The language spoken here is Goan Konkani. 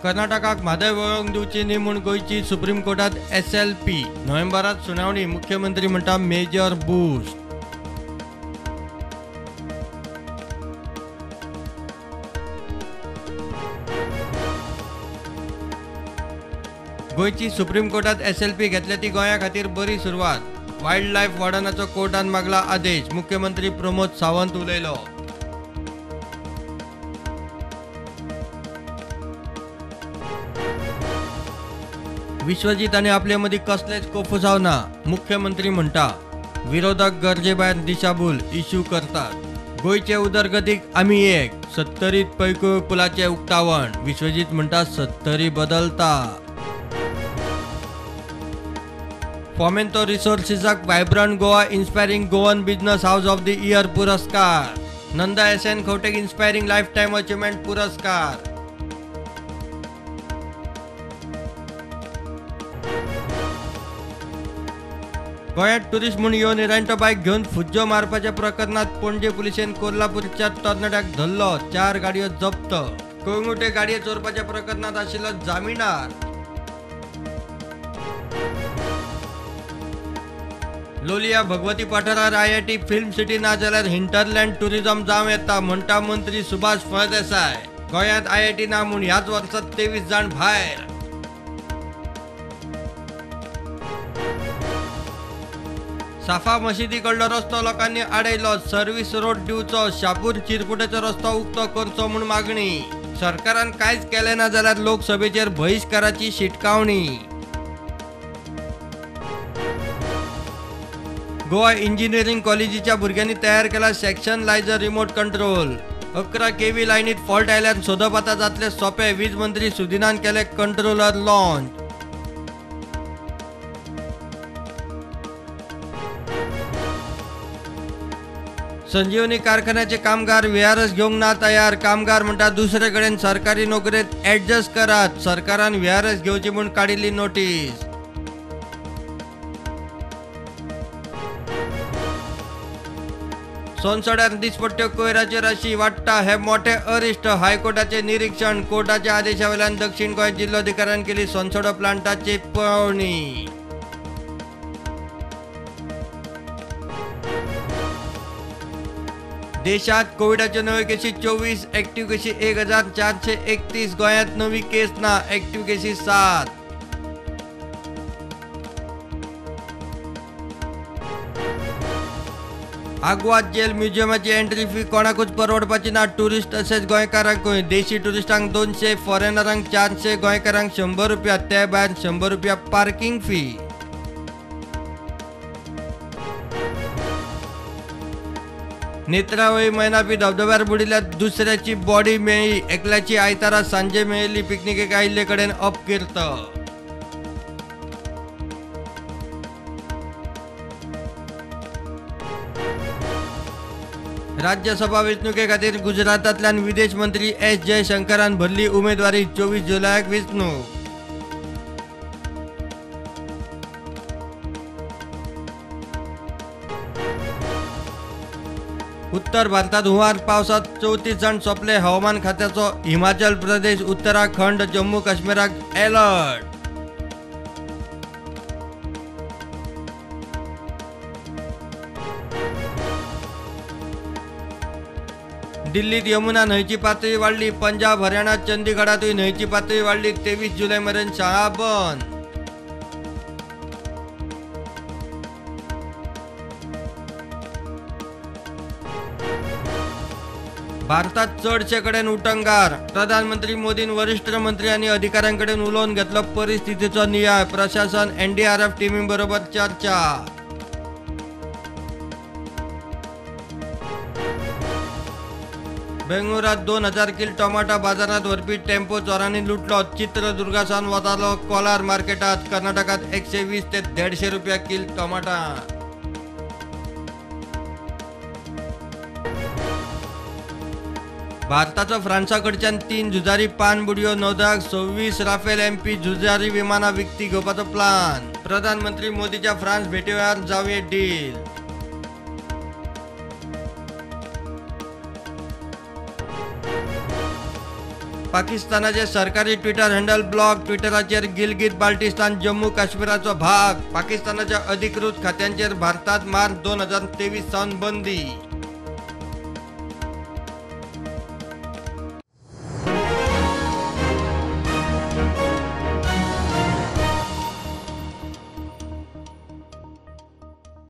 कर्नाटकाक म्हादय वळोवंक दिवची न्ही म्हूण गोंयची सुप्रीम कोर्टात SLP. नोव्हेंबरात सुनावणी, मुख्यमंत्री म्हणटा मेजर बूस्ट. गोंयची सुप्रीम कोर्टात SLP घेतल्या ती गोंया खातीर बरी सुरवात. वायल्ड लायफ वॉर्डनाचो कोर्टान मागला आदेश, मुख्यमंत्री प्रमोद सावंत उलयलो. विश्वजीत आनी आपले मदीं कसलेच कोफुसांव ना, मुख्यमंत्री म्हणटा. विरोधक गरजे भायर दिशाभूल इश्यू करतात. गोंयचे उदरगतीक आमी एक, सत्तरीत पैकूळ पुलाचें उक्तावण, विश्वजीत म्हणटा सत्तरी बदलता. Fomento रिसोर्सिसाक vibrant Goa inspiring Goan business house of the year पुरस्कार. नंदा SN खवटेक इन्स्पायरिंग लायफ टायम achievement पुरस्कार. गोंयांत टुरिस्ट म्हूण येवन रेंट बायक घेवन फुज्जो मारपाच्या प्रकरणात पणजे पुलिशेन कोल्हापूरच्या तरणाट्याक धरलो, 4 गाडयो जप्त. कळंगूटे गाडये चोरपाच्या प्रकरणात आशिल्लो जामिनार. लोलिया भगवती पठारार IIT film सिटी ना जाल्यार हिंटरलँड टुरिझम जावं येता म्हणटा मंत्री सुभाष फळदेसाय. गोंयांत IIT ना म्हूण ह्याच वर्सात 23 जाण भायर. साफा मशिदी कडलो रस्तो लोकांनी आडयलो, सर्व्हिस रोड दिवचो, शापूर चिरपुटेचो रस्तो उक्तो करचो म्हूण मागणी. सरकारान कांयच केलें ना जाल्यार लोकसभेचेर बहिश्काराची शिटकावणी. गोवा इंजिनिअरिंग कॉलेजीच्या भुरग्यांनी तयार केला sectionalizer remote control. 11 kV लायनीत फॉल्ट आयल्यार सोदप आतां जातले सोंपे, वीज मंत्री सुदिनान केले कंट्रोलर लॉन्च. संजीवनी कारखान्याचे कामगार VRS घेवंक ना तयार, कामगार म्हणटा दुसरे कडेन सरकारी नोकरेत ऍडजस्ट करात, सरकारान VRS घेवची म्हूण काडिल्ली नोटीस. सोनसड्यार दिसपट्ट्यो कोयराच्यो राशी वाडटा हे मोठे अरिश्ट, हायकोर्टाचे निरीक्षण. कोर्टाच्या आदेशा वयल्यान दक्षिण गोंय जिल्लोधिकाऱ्यान केली सोनसडो प्लांटाची पळोवणी. देशात कोविडाच्यो नव्यो केशी 24, ऍक्टिव्ह केशी 1431, गोंयांत नवी केस ना, ऍक्टिव्ह केशी 7. आगवाद जेल म्युझियमाची एंट्री फी कोणाकूच परवडपाची ना, टुरिस्ट तशेंच गोंयकारांकूय. देशी टुरिस्टांक 200, फॉरेनरांक 400, गोंयकारांक 100 रुपया, ते भायर 100 रुपया पार्किंग फी. नेत्रावळी मैनापी धबधब्यार बुडिल्ल्या दुसऱ्याची बॉडी मेळ्ळी, एकल्याची आयतारा सांजे मेळिल्ली, पिकनिकेक आयिल्ले कडेन अपकीर्त. राज्यसभा वेंचणुके खातीर गुजरातांतल्यान विदेश मंत्री S जयशंकरान भरली उमेदवारी, 24 जुलयाक वेंचणूक. उत्तर भारतात हुंवार पावसात 34 जाण सोंपले, हवामान खात्याचो हिमाचल प्रदेश, उत्तराखंड, जम्मू काश्मीराक अलर्ट. दिल्लीत यमुना न्हंयची पातळी वाडली, पंजाब, हरियाणा, चंदीगडातूय न्हंयची पातळी वाडली, 23 जुलय मेरेन शाळा बंद. भारतात चडशे कडेन उटंगार, प्रधानमंत्री मोदीन वरिश्ठ मंत्री आनी अधिकाऱ्यां कडेन उलोवन घेतलो परिस्थितीचो नियाळ, प्रशासन NDRF टिमी बरोबर चर्चा. बेंगळुरात 2000 किल टोमाटा बाजारात व्हरपी टेम्पो चोरांनी लुटलो, चित्रदुर्गासान वतालो कोलार मार्केटात. कर्नाटकात 120 ते 150 रुपया किल टोमाटा. भारताचो फ्रांसा कडच्यान 3 झुजारी पाणबुडयो, नौदळाक 26 राफेल MP झुजारी विमानां विकती घेवपाचो प्लान. प्रधानमंत्री मोदीच्या फ्रांस भेटी वेळार जावये डील. पाकिस्तानाचे सरकारी ट्विटर हँडल ब्लॉक. ट्विटराचेर गिलगित बाल्टिस्तान जम्मू काश्मीराचो भाग. पाकिस्तानाच्या अधिकृत खात्यांचेर भारतात मार्च 2023 सावन बंदी.